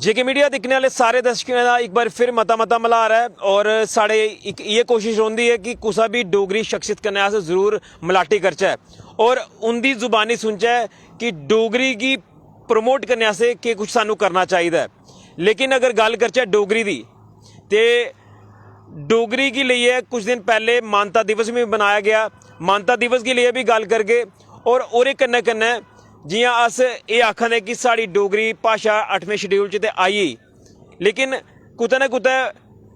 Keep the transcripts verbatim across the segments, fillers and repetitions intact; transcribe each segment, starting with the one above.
जेके media दिक्खने आह्ले सारे दर्शकें दा इक बार फिर मता मता मल्हार ऐ। और साढ़े इक इ'यै कोशिश रौंह्दी ऐ कि कुसै बी डोगरी शख्सियत कन्नै अस जरूर मलाटी करचै और उं'दी जुबानी सुनचै कि डोगरी गी प्रमोट करने आस्तै केह् कुछ सानूं करना चाहिदा ऐ। लेकिन अगर गल्ल करचै डोगरी दी, ते डोगरी गी लेइयै कुछ दिन पैह्ले मानता दिवस बी मनाया गेआ। मानता दिवस गी लेइयै बी गल्ल करगे। और ओह्दे कन्नै कन्नै जि'यां अस एह् आखा दे कि साढ़ी डोगरी भाशा अठमें शड्यूल च ते आई गेई, लेकिन कुतै ना कुतै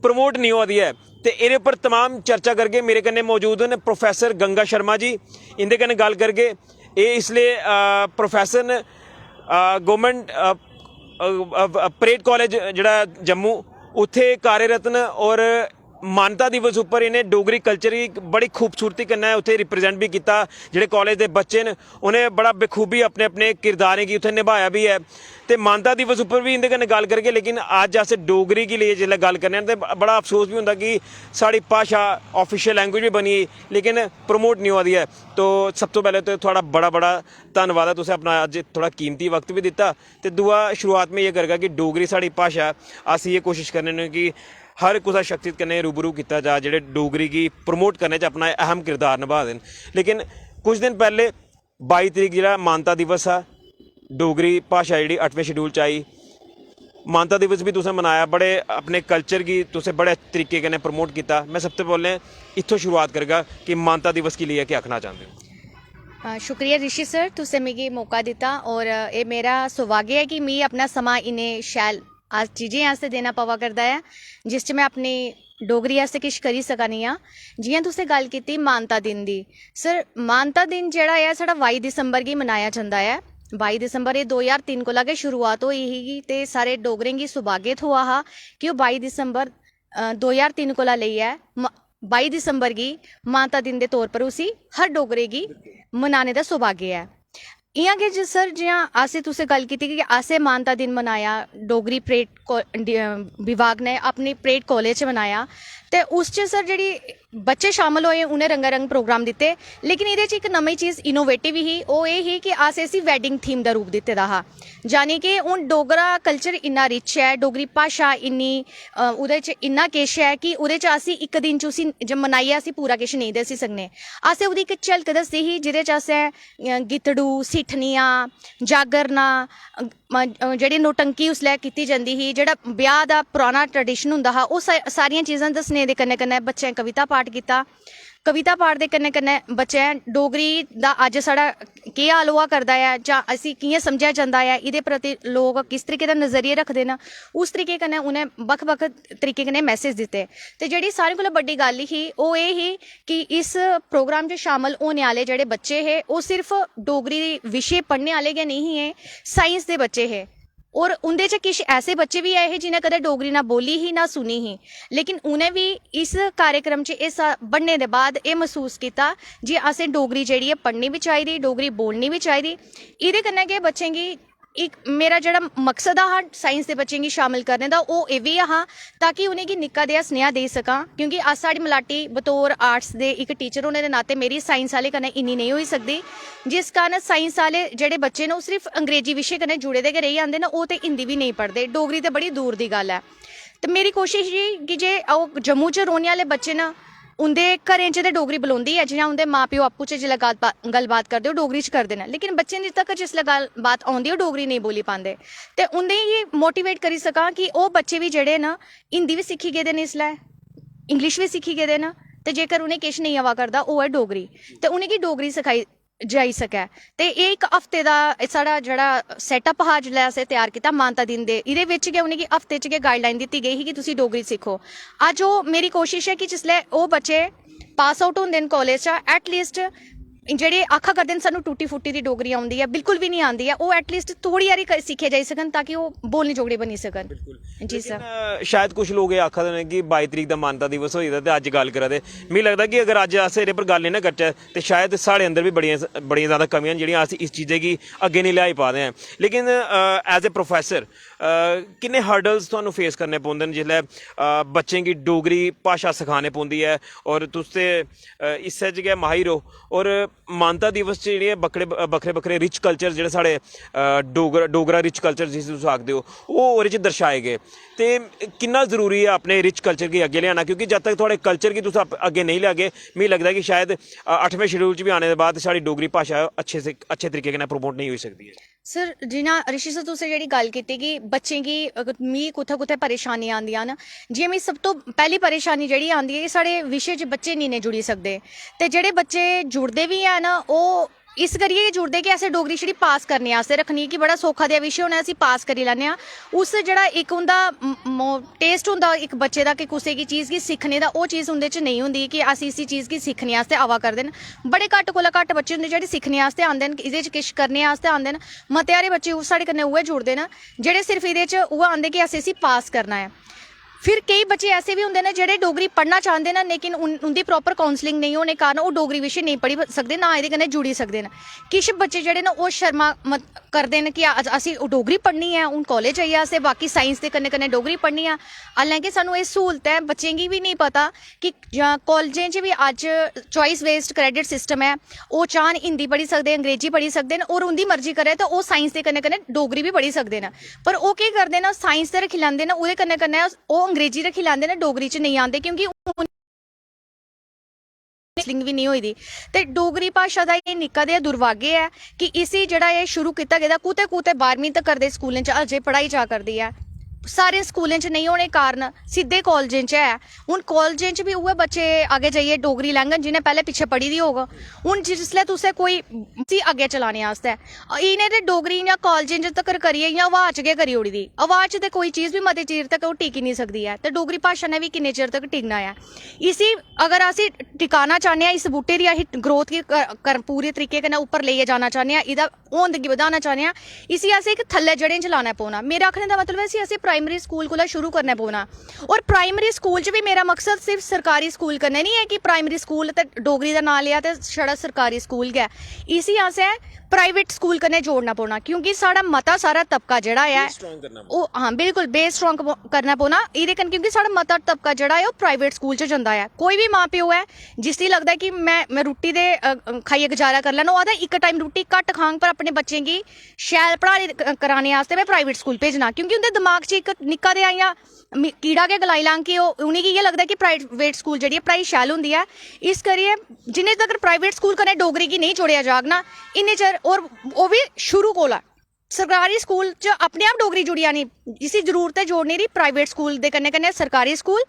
प्रमोट निं होआ दी ऐ। ते एह्दे उप्पर तमाम चर्चा करगे। मेरे कन्नै मौजूद न प्रोफेसर गंगा शर्मा जी, इं'दे कन्नै गल्ल करगे। एह् इसलै प्रोफेसर न, गौरमेंट परेड कॉलेज जेह्ड़ा जम्मू, उत्थै कार्यरत न। और मानता दिवस उप्पर इ'नें डोगरी कल्चर गी बड़ी खूबसूरती कन्नै उत्थै रिप्रजेंट बी कीता। जेह्ड़े कॉलेज दे बच्चे न, उ'नें बड़ा बखूबी अपने अपने किरदारें गी उत्थै नभाया बी ऐ। ते मानता दिवस उप्पर बी इं'दे कन्नै गल्ल करगे, लेकिन अज्ज अस डोगरी गी लेइयै जिसलै गल्ल करने आं ते बड़ा अफसोस बी होंदा कि साढ़ी भाशा ऑफिशियल लैंग्वेज बी बनी गेई, लेकिन प्रमोट निं होआ दी ऐ। तो सब तो पैह्लें ते थुआढ़ा बड़ा बड़ा धन्नवाद ऐ, तुसें अपना अज्ज थोह्ड़ा कीमती वक्त बी दित्ता। ते दूआ, शुरुआत में इ'यै करगा कि डोगरी साढ़ी भाशा ऐ, अस इ'यै कोशिश करने न कि हर कुसै शख्सियत कन्नै रूबरू कीता जा जेह्ड़े डोगरी गी प्रमोट करने च अपना अहम किरदार नभा दे न। लेकिन कुछ दिन पैह्ले बाई तरीक जेह्ड़ा मानता दिवस हा, डोगरी भाशा जेह्ड़ी अठमें शड्यूल च आई, मानता दिवस बी तुसें मनाया, बड़े अपने कल्चर गी तुसें बड़े तरीके कन्नै प्रमोट कीता। में सब तो पैह्लें इत्थों शुरुआत करगा कि मानता दिवस गी लेइयै केह् आखना चांह्दे ओ? अ, शुक्रिया ऋषि सर, तुसें मिगी मौका दित्ता और एह् मेरा सौभाग्य ऐ कि मी अपना समां इन्ने शैल अस चीजें आस्तै देना पवा करदा ऐ, जिस च में अपनी डोगरी आस्तै किश करी सका नी आं। जि'यां तुसें गल्ल कीती मानता दिन दी, सर, मानता दिन जेह्ड़ा ऐ, साढ़ा बाई दिसंबर गी मनाया जंदा ऐ। बाई दिसंबर एह् दो ज्हार तिन्न कोला गै शुरुआत होई ही ते सारे डोगरें गी सौभाग्य थ्होआ हा कि ओह् बाई दिसंबर, अ, दो ज्हार तिन्न कोला लेइयै म-, बाई दिसंबर गी मानता दिन दे तौर पर उसी हर डोगरे गी मनाने दा सौभाग्य ऐ। इ'यां गै जे सर, जि'यां असें तुसें गल्ल कीती कि असें मानता दिन मनाया, डोगरी परेड को-, डि-, अ, विभाग ने अपनी परेड कॉलेज च मनाया, ते उस च सर जेह्ड़ी बच्चे शामल होए, उ'नें रंगारंग प्रोग्राम दित्ते। लेकिन एह्दे च इक नमीं चीज इनोवेटिव ही, ओह् एह् ही कि अस इसी वेडिंग थीम दा रूप दित्ते दा हा। यानी कि हून डोगरा कल्चर इन्ना रिच ऐ, डोगरी भाशा इन्नी, अ, ओह्दे च इन्ना किश ऐ कि ओह्दे च अस इक दिन च उसी ज-, मनाइयै अस पूरा किश नेईं दस्सी सकने। असें ओह्दी इक झलक दस्सी ही, जेह्दे च असें, अ, गितड़ू, सिट्ठनियां, जागरना, अ, म-, अ, जेह्ड़ी नौटंकी उसलै कीती जंदी ही, जेह्ड़ा ब्याह् दा पराना ट्रेडिशन होंदा हा, ओह् सा-, सारियां चीजां दस्सने दे कन्नै कन्नै बच्चें कविता पाठ कीता। कविता पाठ दे कन्नै कन्नै बच्चें डोगरी दा अज्ज साढ़ा केह् हाल होआ करदा ऐ जां इसी कि'यां समझेआ जंदा ऐ, एह्दे प्रति लोक किस तरीके दा नजरिया रखदे न, उस तरीके कन्नै उ'नें बक्ख-बक्ख तरीके कन्नै मैसेज दित्ते। ते जेह्ड़ी सारें कोला बड्डी गल्ल ही, ओह् एह् ही कि इस प्रोग्राम च शामल होने आह्ले जेह्ड़े बच्चे हे, ओह् सिर्फ डोगरी विशे पढ़ने आह्ले गै नेईं हे, साइंस दे बच्चे हे। और उं'दे च किश ऐसे बच्चे बी ऐ हे जि'नें कदें डोगरी ना बोली ही ना सुनी ही, लेकिन उ'नें बी इस कार्यक्रम च हिस्सा बनने दे बाद एह् मसूस कीता जे असें डोगरी जेह्ड़ी ऐ पढ़नी बी चाहिदी, डोगरी बोलनी बी चाहिदी। एह्दे कन्नै गै बच्चें गी इक मेरा जेह्ड़ा मकसद हा साइंस दे बच्चें गी शामिल करने दा, ओह् एह् बी हा ताकि उ'नेंगी निक्का देआ सनेहा देई सकां, क्योंकि अस, साढ़ी मलाटी बतौर आर्ट्स दे इक टीचर होने दे नाते मेरी साइंस आह्ले कन्नै इन्नी नेईं होई सकदी, जिस कारण साइंस आह्ले जेह्ड़े बच्चे न, ओह् सिर्फ अंग्रेजी विशे कन्नै जुड़े दे गै रेही जंदे न, ओह् ते हिंदी बी नेईं पढ़दे, डोगरी ते बड़ी दूर दी गल्ल ऐ। ते मेरी कोशिश ही कि जे ओह् जम्मू च रौह्ने आह्ले बच्चे न, उं'दे घरें च ते डोगरी बलोंदी ऐ, जि'यां उं'दे मां प्यो आपूं च जिसलै गल्ल बा-, गल्लबात करदे, ओह् डोगरी च करदे न, लेकिन बच्चें दी तक जिसलै गल्लबात औंदी, ओह् डोगरी नेईं बोली पांदे। ते उ'नेंगी मोटिवेट करी सकां कि ओह् बच्चे बी जेह्ड़े न, हिंदी बी सिक्खी गेदे न इसलै, इंग्लिश बी सिक्खी गेदे न, ते जेकर उ'नेंगी किश नेईं आवा करदा, ओह् ऐ डोगरी, ते उ'नेंगी डोगरी सखाई जाई सकै। ते एह् इक हफ्ते दा एह् साढ़ा जेह्ड़ा सेटअप हा, जिसलै असें त्यार कीता मानता दिन दे, एह्दे बिच गै उ'नेंगी हफ्ते च गै गाइडलाइन दित्ती गेई ही कि तुसी डोगरी सिक्खो। अज्ज ओह्, मेरी कोशिश ऐ कि जिसलै ओह् बच्चे पास आउट होंदे न कालेज चा, एटलीस्ट जेह्ड़े आखा करदे न सानूं टुट्टी फुट्टी दी डोगरी औंदी ऐ, बिल्कुल बी निं आंदी ऐ, ओह् एटलीस्ट थोह्ड़ी हारी क-, सिक्खे जाई सकन, ताकि ओह् बोलने जोगड़े बनी सकन। बिल्कुल। जी सर। लेकिन, अ, शायद कुछ लोक एह् आखा दे न कि बाई तरीक दा मानता दिवस होई दा ते अज्ज गल्ल करा दे। मिगी लगदा कि अगर अज्ज अस एह्दे पर गल्ल नेईं ना करचै ते शायद साढ़े अंदर बी बड़ियां, बड़ियां ज्यादा कमियां न जेह्ड़ियां अस इस चीजै गी अग्गें नेईं लेआई पा दे आं। लेकिन, अ, as a professor, अ, किन्ने हर्डल्स तुहानू फेस करने पौंदे न जिसलै, अ, बच्चें गी डोगरी भाशा सखाने पौंदी ऐ और तुस ते, अ, इस्सै च गै माहिर ओ और मानता दिवस च जेह्ड़े बक्खरे बक्खरे रिच कल्चर, जेह्ड़े साढ़े अ, डोगरा डोगरा रिच कल्चर जिसी तुस आखदे ओ, ओह् ओह्दे च दर्शाए गे। ते किन्ना जरूरी ऐ अपने रिच कल्चर गी अग्गें लेआना, क्योंकि जद तक थुआढ़े कल्चर गी तुस अप- अग्गें नेईं लेआगे, मिगी लगदा कि शायद अ, अठमें शेड्यूल च बी आने दे बाद साढ़ी डोगरी भाशा अच्छे से अच्छे तरीके कन्नै प्रमोट नेईं होई सकदी ऐ। सर, जि'यां ऋषि सर तुसें जेह्ड़ी गल्ल कीती कि बच्चें गी अगर, मिगी कुत्थै कुत्थै परेशानियां आंदियां न, जि'यां मिगी सब तो पैह्ली परेशानी जेह्ड़ी आंदी ऐ कि साढ़े विशे च बच्चे नेईं इन्ने जुड़ी सकदे, ते जेह्ड़े बच्चे जुड़दे बी हैन ओह् इस करियै गै जुड़दे कि असें डोगरी छड़ी पास करने आस्तै रक्खनी कि बड़ा सौखा देआ विशे होना, असी पास करी लैन्ने आं। उस जेह्ड़ा इक उं'दा टेस्ट होंदा इक बच्चे दा कि कुसै गी चीज़ गी सिक्खने दा, ओह् चीज़ उं'दे च नेईं होंदी कि अस इसी चीज़ गी सिक्खने आस्तै आवा करदे न। बड़े घट्ट कोला घट्ट बच्चे होंदे जेह्ड़े सिक्खने आस्तै आंदे न, एह्दे च किश करने आस्तै आंदे न। मते हारे बच्चे साढ़े कन्नै उ'ऐ जुड़दे न जेह्ड़े सिर्फ एह्दे च उ'ऐ आंदे कि असें इसी पास करना ऐ। फिर केई बच्चे ऐसे बी होंदे न जेह्ड़े डोगरी पढ़ना चांह्दे न, लेकिन उन- उं'दी प्रॉपर काउंसलिंग नेईं होने कारण ओह् डोगरी विशे नेईं पढ़ी सकदे, ना एह्दे कन्नै जुड़ी सकदे न। किश बच्चे जेह्ड़े न ओह् शर्मा मत- करदे न कि अस- असें ओह् डोगरी पढ़नी ऐ, हून कालेज जाइयै असें बाकी साइंस दे कन्नै कन्नै डोगरी पढ़नी ऐ। हालांकि सानूं एह् स्हूलत ऐ, बच्चें गी बी नेईं पता कि जां कालजें च बी अज्ज चॉइस बेस्ड क्रेडिट सिस्टम ऐ। ओह् चाह्न हिंदी पढ़ी सकदे, अंग्रेजी पढ़ी सकदे न, और उं'दी मर्जी करै ते ओह् साइंस दे कन्नै कन्नै डोगरी बी पढ़ी सकदे न। पर ओह् केह् करदे न, साइंस ते रक्खी लैंदे न, ओह्दे कन्नै कन्नै ओह् अंग्रेजी रक्खी लैंदे न, डोगरी च नेईं आंदे, क्योंकि हून काउंसलिंग बी नेईं होई दी। ते डोगरी भाशा दा एह् निक्का देहा दुर्भाग्य ऐ कि इसी जेह्ड़ा एह् शुरू कीता गेदा, कुतै कुतै बारहमीं तक्कर दे स्कूलें च अजें पढ़ाई जा करदी ऐ। सारे स्कूलें च नेईं होने कारण सिद्धे कालजें च ऐ। हून कालजें च बी उ'ऐ बच्चे अग्गें जाइयै डोगरी लैङन जि'नें पैह्लें पिच्छें पढ़ी दी होग। हून जिसलै तुसें कोई इसी अग्गें चलाने आस्तै इ'नें ते डोगरी इ'यां कालजें च तक्कर करियै इ'यां हवा च गै करी ओड़ी दी। हवा च ते कोई चीज़ बी मते चिर तक ओह् टिकी निं सकदी ऐ, ते डोगरी भाशा ने बी किन्ने चिर तक टिकना ऐ। इसी अगर अस टिकाना चाह्न्ने आं, इस बूह्टे दी अस ग्रोथ गी क- कर- पूरे तरीके कन्नै उप्पर लेइयै जाना चाह्न्ने आं, एह्दा होंद गी बधाना चाह्न्ने आं, इसी असें इक थल्लै जड़ें च लाना पौना। मेरे आखने दा मतलब ऐ इसी असें प्राइमरी स्कूल कोला शुरू करना पौना। और प्राइमरी स्कूल च बी मेरा मकसद सिर्फ सरकारी स्कूल कन्नै निं ऐ कि प्राइमरी स्कूल ते डोगरी दा नांऽ लेआ ते छड़ा सरकारी स्कूल गै। इसी असें प्राइवेट स्कूल कन्नै जोड़ना पौना, क्योंकि साढ़ा मता सारा तबका जेह्ड़ा ऐ, स्ट्रांग करना ओह्, हां, बिल्कुल बेस स्ट्रांग करना पौना एह्दे कन्नै, क्योंकि साढ़ा मता तबका जेह्ड़ा ऐ ओह् प्राइवेट स्कूल च जंदा ऐ। कोई बी मां प्यो ऐ जिसी लगदा ऐ कि में में रुट्टी दे अ, अ, खाइयै गुजारा करी लैना, ओह् आखदा इक टाइम रुट्टी घट्ट खांग पर अपने बच्चें गी शैल पढ़ाने क- कराने आस्तै में प्राइवेट स्कूल भेजना, क्योंकि उं'दे दमाग च इक निक्का देआ इ'यां मि- कीड़ा गै गलाई लैङ कि ओह् उ'नेंगी इ'यै लगदा कि प्राइवेट स्कूल जेह्ड़ी ऐ पढ़ाई शैल होंदी ऐ। इस करियै जिन्ने तगर प्राइवेट स्कूल कन्नै डोगरी गी नेईं जोड़ेआ जाग ना, इन्ने चिर, और ओह् बी शुरू कोला सरकारी स्कूल च अपने आप डोगरी जुड़ी जानी। इसी जरूरत ऐ जोड़ने दी प्राइवेट स्कूल दे कन्नै कन्नै सरकारी स्कूल,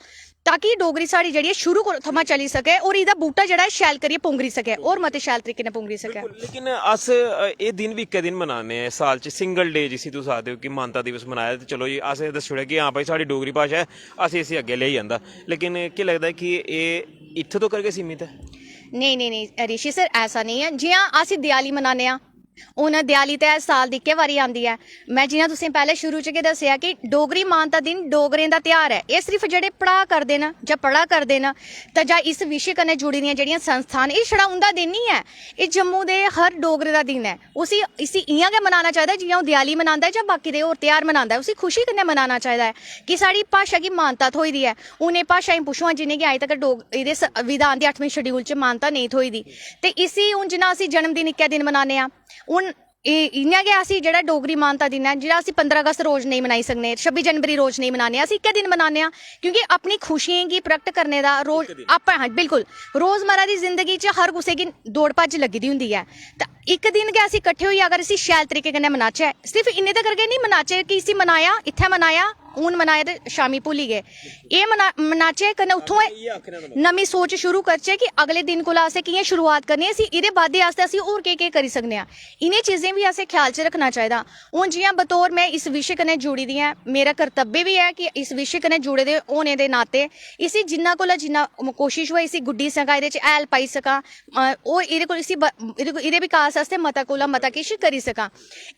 ताकि डोगरी साढ़ी जेह्ड़ी ऐ शुरू कोला थमां चली सकै और एह्दा बूह्टा जेह्ड़ा ऐ शैल करियै पुंगरी सकै और मते शैल तरीके कन्नै पुंगरी सकै। बिल्कुल, लेकिन अस अ, एह् दिन बी इक्कै दिन मनाने आं साल च, सिंगल डे जिसी तुस आखदे ओ कि मानता दिवस मनाया, ते चलो जी अस एह् दस्सी ओड़ेआ कि हां भाई साढ़ी डोगरी भाशा ऐ, अस इसी अग्गें लेई जंदा। लेकिन केह् लगदा ऐ कि एह् इत्थै तगर गै सीमित ऐ? नेईं नेईं नेईं ऋषि सर, ऐसा नेईं ऐ। जि'यां अस देआली मनाने आं, हून देआली ते साल दी इक्कै बारी आंदी ऐ। में जि'यां तुसें पैह्लें शुरू च गै दस्सेआ कि डोगरी मानता दिन डोगरें दा ध्यार ऐ। एह् सिर्फ जेह्ड़े पढ़ा करदे न जां पढ़ा करदे न, ते जां इस विशे कन्नै जुड़ी दियां जेह्ड़ियां संस्थां न, एह् छड़ा उं'दा दिन निं ऐ, एह् जम्मू दे हर डोगरे दा दिन ऐ। उसी इसी इ'यां गै मनाना चाहिदा जि'यां ओह् देआली मनांदा ऐ जां बाकी दे होर ध्यार मनांदा ऐ। उसी खुशी कन्नै मनाना चाहिदा ऐ कि साढ़ी भाशा गी मानता थ्होई दी ऐ। उ'नें भाशाएं पुच्छो हां जि'नेंगी अज्ज तक डोग एह्दे संविधान दे अठमें शेड्यूल च मानता नेईं थ्होई दी। ते इसी हून जि'यां असी जन्मदिन इक्कै दिन मनाने आं, हून एह् इ'यां गै असी जेह्ड़ा डोगरी मानता दिन ऐ, जेह्ड़ा असी पंदरां अगस्त रोज नेईं मनाई सकने, छब्बी जनवरी रोज नेईं मनाने, अस इक्कै दिन मनाने आं, क्योंकि अपनी खुशियें गी प्रकट करने दा रोज अपना, हां, बिल्कुल, रोजमर्रा दी जिंदगी च हर कुसै गी दौड़ भज्ज लग्गी दी होंदी ऐ। ते इक दिन गै अस इकट्ठे होइयै अगर इसी शैल तरीके कन्नै मनाचै, सिर्फ इन्ने तगर गै निं मनाचै कि इसी मनाया, इत्थै मनाया, हून मनाया ते शामीं भुल्ली गे। एह् मना- मनाचै, कन्नै उत्थुआं इ'यै आखने दा नमीं सोच शुरू करचै कि अगले दिन कोला असें कि'यां शुरुआत करनी ऐ, इसी एह्दे बाद्धे आस्तै असी होर केह् केह् करी सकने आं। इ'नें चीजें बी असें ख्याल च रक्खना चाहिदा। हून जि'यां बतौर में इस विशे कन्नै जुड़ी दी आं, मेरा कर्तव्य बी ऐ कि इस विशे कन्नै जुड़े दे होने दे नाते इसी जिन्ना कोला जिन्ना कोशिश होऐ इसी गुड्डी सकां, एह्दे च हैल पाई सकां, अ, ओह् एह्दे कोल इसी ब- एह्दे को- एह्दे विकास आस्तै मता कोला मता किश करी सकां।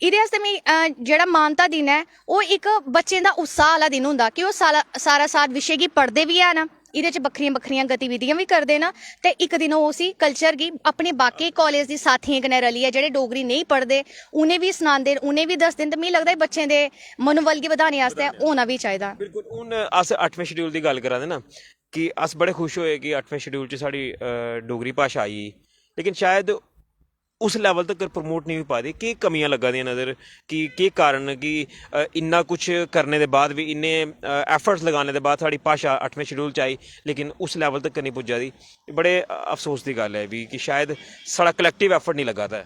एह्दे आस्तै मी, अ, जेह्ड़ा मानता दिन ऐ, ओह् इक बच्चें दा उत्साह आह्ला दिन होंदा कि ओह् सारा सारा साल विशे गी पढ़दे बी हैन, एह्दे च बक्खरियां बक्खरियां गतिविधियां बी करदे न, ते इक दिन ओह् उसी कल्चर गी अपने बाकी कालेज दी साथियें कन्नै रलियै जेह्ड़े डोगरी नेईं पढ़दे, उ'नें बी सनांदे न, उ'नें बी दसदे न। ते मिगी लगदा ऐ बच्चें दे मनोबल गी बधाने आस्तै होना बी चाहिदा। बिल्कुल। हून अस अठमें शेड्यूल दी गल्ल करा दे ना, कि अस बड़े खुश होए कि अठमें शेड्यूल च साढ़ी अ, डोगरी भाशा आई गेई, लेकिन शायद उस लेवल तक प्रमोट नहीं होई पा दी? केह् कमियां लग्गा दियां नज़र, कि केह् कारण न कि इन्ना कुछ करने दे बाद बी, इन्ने एफर्ट्स लगाने दे बाद साढ़ी भाशा अठमें शेड्यूल च आई, लेकिन उस लेवल तक नहीं पुज्जा दी? बड़े अफसोस दी गल्ल ऐ बी कि शायद साढ़ा कलैक्टिव एफर्ट नहीं लग्गा दा ऐ।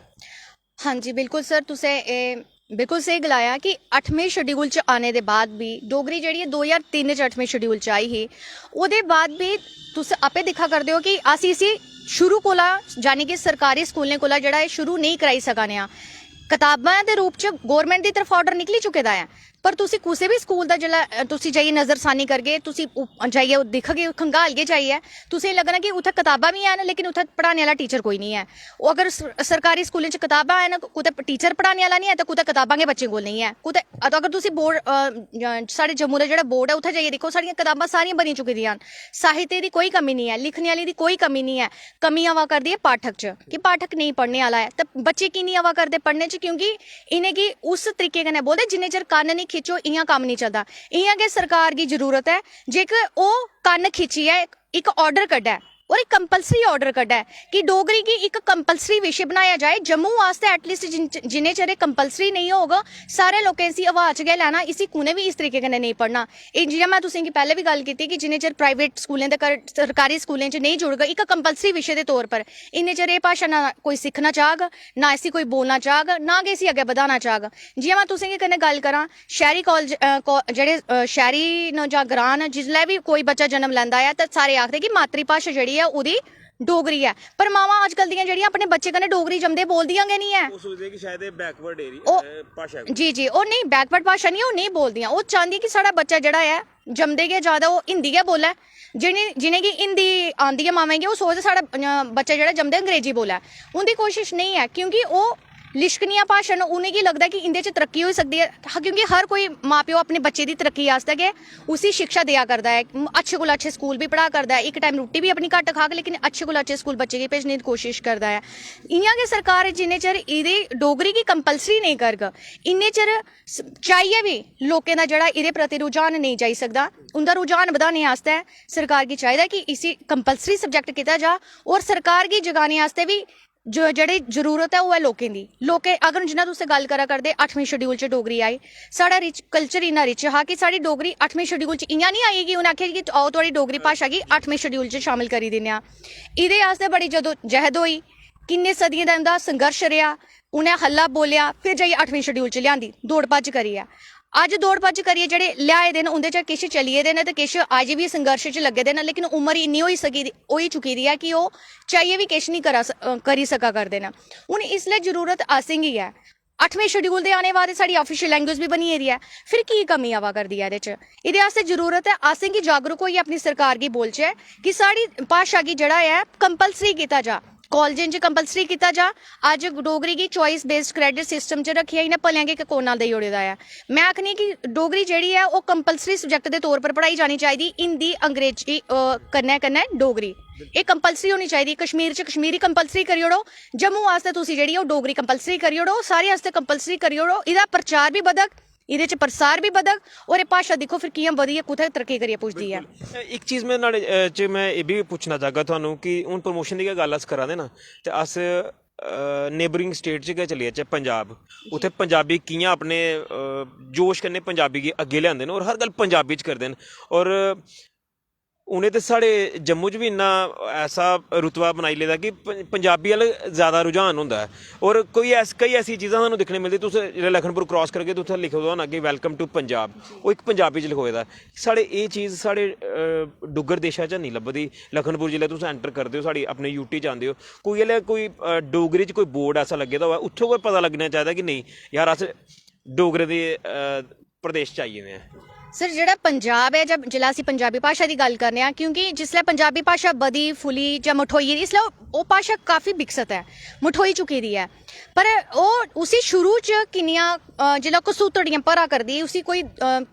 हां जी, बिल्कुल सर, तुसें एह् बिल्कुल स्हेई गलाया कि अठमें शेड्यूल च आने दे बाद बी डोगरी जेह्ड़ी ऐ दो ज्हार तिन्न च अठमें शेड्यूल च आई ही। ओह्दे बाद बी तुस आपे दिक्खा करदे ओ कि अस इसी शुरू कोला, यानी कि सरकारी स्कूलें कोला जेह्ड़ा एह् शुरू नेईं कराई सका ने आं। कताबां दे रूप च गौरमैंट दी तरफा आर्डर निकली चुके दा ऐ, पर तुसी कुसै बी स्कूल दा जिसलै तुसी जाइयै नजरसानी करगे, तुसी जाइयै दिखगे, खंगालगे जाइयै, तुसेंगी लग्गना कि उत्थै कताबां बी हैन, लेकिन उत्थै पढ़ाने आह्ला टीचर कोई निं ऐ। ओह् अगर सरकारी स्कूलें च कताबां हैन, कुतै टीचर पढ़ाने आह्ला निं ऐ, ते कुतै कताबां गै बच्चें कोल निं ऐ। कुतै अगर तुसी बोर्ड, साढ़े जम्मू दा जेह्ड़ा बोर्ड ऐ, उत्थै जाइयै दिक्खो, साढ़ियां कताबां सारियां बनी चुकी दियां न। साहित्य दी कोई कमी निं ऐ, लिखने आह्ली दी कोई कमी निं ऐ। कमी आवा करदी ऐ पाठक च, कि पाठक नेईं पढ़ने आह्ला ऐ। ते बच्चे की निं आवा करदे पढ़ने च? क्योंकि इ'नेंगी उस तरीके कन्नै बोलदे, जिन्ने चिर कन्न निं खिच्चो, इ'यां कम्म निं चलदा। इ'यां गै सरकार गी जरूरत ऐ जेकर ओह् कन्न खिच्चियै इक आर्डर कड्ढै, और इक कंपलसरी आर्डर कड्ढै कि डोगरी गी इक कंपलसरी विशे बनाया जाए। जम्मू आस्तै एटलीस्ट जिन्ने चिर एह् कंपलसरी नेईं होग, सारे लोकें इसी हवा च गै लैना, इसी कु'नै बी इस तरीके कन्नै नेईं पढ़ना। एह् जि'यां में तुसेंगी पैह्लें बी गल्ल कीती कि जिन्ने चिर प्राइवेट स्कूलें दे कर, सरकारी स्कूलें च नेईं जुड़ग इक कंपलसरी विशे दे तौर पर, इन्ने चिर एह् भाशा ना कोई सिक्खना चाह्ग, ना इसी कोई बोलना चाह्ग, ना गै इसी अग्गें बधाना चाह्ग। जि'यां में तुसेंगी कन्नै गल्ल करां, शैह्री कालज, जेह्ड़े शैह्री न जां ग्रांऽ न, जिसलै बी कोई बच्चा जन्म लैंदा ऐ ते सारे आखदे कि मातृ भाशा जेह्ड़ी ऐ ओह्दी डोगरी ऐ। पर मावां अजकल दियां जेह्ड़ियां अपने बच्चे कन्नै डोगरी जमदे बोलदियां गै निं ऐ। ओह् सोचदे कि शायद एह् बैकवर्ड एरिया, भाशा ऐ। ओह्, जी जी, ओह् नेईं, बैकवर्ड भाशा निं, ओह् नेईं बोलदियां। ओह् चांह्दियां कि साढ़ा बच्चा जेह्ड़ा ऐ जमदे गै जां ते ओह् हिंदी गै बोलै। जि'नें जि'नेंगी हिंदी आंदी ऐ मावें गी, ओह् सोचदे साढ़ा बच्चा जेह्ड़ा जमदे अंग्रेजी बोलै। उं'दी कोशश नेईं ऐ, क्योंकि ओह् लिश्कनियां भाशा न, उ'नेंगी लगदा कि इं'दे च तरक्की होई सकदी ऐ। क्योंकि हर कोई मां प्यो अपने बच्चे दी तरक्की आस्तै गै उसी शिक्षा देआ करदा ऐ, अच्छे कोला अच्छे स्कूल बी पढ़ा करदा ऐ, इक टाइम रुट्टी बी अपनी घट्ट खाग लेकिन अच्छे कोला अच्छे स्कूल बच्चे गी भेजने दी कोशश करदा ऐ। इ'यां गै सरकार जिन्ने चिर एह्दे डोगरी गी कंपलसरी नेईं करग, इन्ने चिर चाहियै बी लोकें दा जेह्ड़ा एह्दे प्रति रुझान नेईं जाई सकदा। उं'दा रुझान बधाने आस्तै सरकार गी चाहिदा कि इसी कंपलसरी सब्जैक्ट कीता जा, और सरकार गी जगाने आस्तै बी जो जेह्ड़ी जरूरत ऐ ओह् ऐ लोकें दी। लोकें अगर जि'यां तुस गल्ल करा करदे अठमें शेड्यूल च डोगरी आई, साढ़ा रिच कल्चर इन्ना रिच हा कि साढ़ी डोगरी अठमें शेड्यूल च इ'यां निं आई कि उ'नें आखेआ कि आओ थुआढ़ी डोगरी भाशा गी अठमें शेड्यूल च शामिल करी दिन्ने आं। एह्दे आस्तै बड़ी जदोजहद होई, किन्ने सदियें दा इं'दा संघर्श रेहा, उ'नें हल्ला बोलेआ, फिर जाइयै अठमें शेड्यूल च लेआंदी दौड़ भज्ज करियै। अज्ज दौड़ भज्ज करियै जेह्ड़े लेआए दे न उं'दे चा किश चली गेदे न ते किश अज्ज बी संघर्श च लग्गे दे न, लेकिन उम्र इन्नी होई सकी दी होई चुकी दी ऐ कि ओह् चाहियै बी किश निं करा करी सका करदे न। हून इसलै जरूरत असेंगी ऐ। अठमें शेड्यूल दे आने बाद साढ़ी आफिशियल लैंग्वेज बी बनी गेदी ऐ, फिर की कमी आवा करदी ऐ एह्दे च? एह्दे आस्तै जरूरत ऐ असेंगी जागरूक होइयै अपनी सरकार गी बोलचै कि साढ़ी भाशा गी जेह्ड़ा ऐ कंपलसरी कीता जा, कालजें च कंपलसरी कीता जा। अज्ज डोगरी गी choice based credit system च रक्खियै इ'नें भलेआं गै इक कोना देई ओड़े दा ऐ। में आखनी कि डोगरी जेह्ड़ी ऐ ओह् कंपलसरी सब्जैक्ट दे तौर पर पढ़ाई जानी चाहिदी, हिंदी, अंग्रेजी कन्नै कन्नै डोगरी एह् कंपलसरी होनी चाहिदी। कश्मीर च कश्मीरी कंपलसरी करी ओड़ो, जम्मू आस्तै तुसी जेह्ड़ी ओह् डोगरी कंपलसरी करी ओड़ो, सारे आस्तै कंपलसरी करी ओड़ो। एह्दा प्रचार बी बधग, एह्दे च प्रसार बी बधग, और एह् भाशा दिक्खो फिर कि'यां बधियै कुत्थै तरक्की करियै पुजदी ऐ। इक चीज में नुहाड़े च में एह् बी पुच्छना चाहगा थुहानू कि हून प्रमोशन दी गै गल्ल अस करा दे ना, ते अस नेबरिंग स्टेट च गै चली जाचै, पंजाब, उत्थै पंजाबी कि'यां अपने जोश कन्नै पंजाबी गी अग्गें लेआंदे न और हर गल्ल पंजाबी च करदे न। और उ'नें ते साढ़े जम्मू च बी इन्ना ऐसा रुतबा बनाई लेदा कि पंजाबी आह्ला जैदा रुझान होंदा ऐ। और कोई ऐस केई ऐसी चीजां सानूं दिक्खने मिलदी, तुस जेल्लै लखनपुर क्रास करगे ते उत्थै लिखे दा होना कि welcome to पंजाब, ओह् इक पंजाबी च लखोए दा। साढ़े एह् चीज साढ़े डुग्गर देशा च हैन्नी लभदी। लखनपुर जिसलै तुस एंटर करदे ओ, साढ़ी अपने यूटी च आंदे ओ, कोई जिसलै कोई डोगरी च कोई बोर्ड ऐसा लग्गे दा होऐ, उत्थै गै पता लग्गना चाहिदा कि नेईं यार, अस डोगरे दे प्रदेश च आई गेदे आं। सर, जेह्ड़ा पंजाब ऐ, जां जिसलै असी पंजाबी भाशा दी गल्ल करने आं, क्योंकि जिसलै पंजाबी भाशा बधी फुली जां मठोई गेदी, इसलै ओह् भाशा काफी विकसत ऐ, मठोई चुकी दी ऐ। पर ओह् उसी शुरू च किन्नियां जिसलै घसूतड़ियां भरा करदी, उसी कोई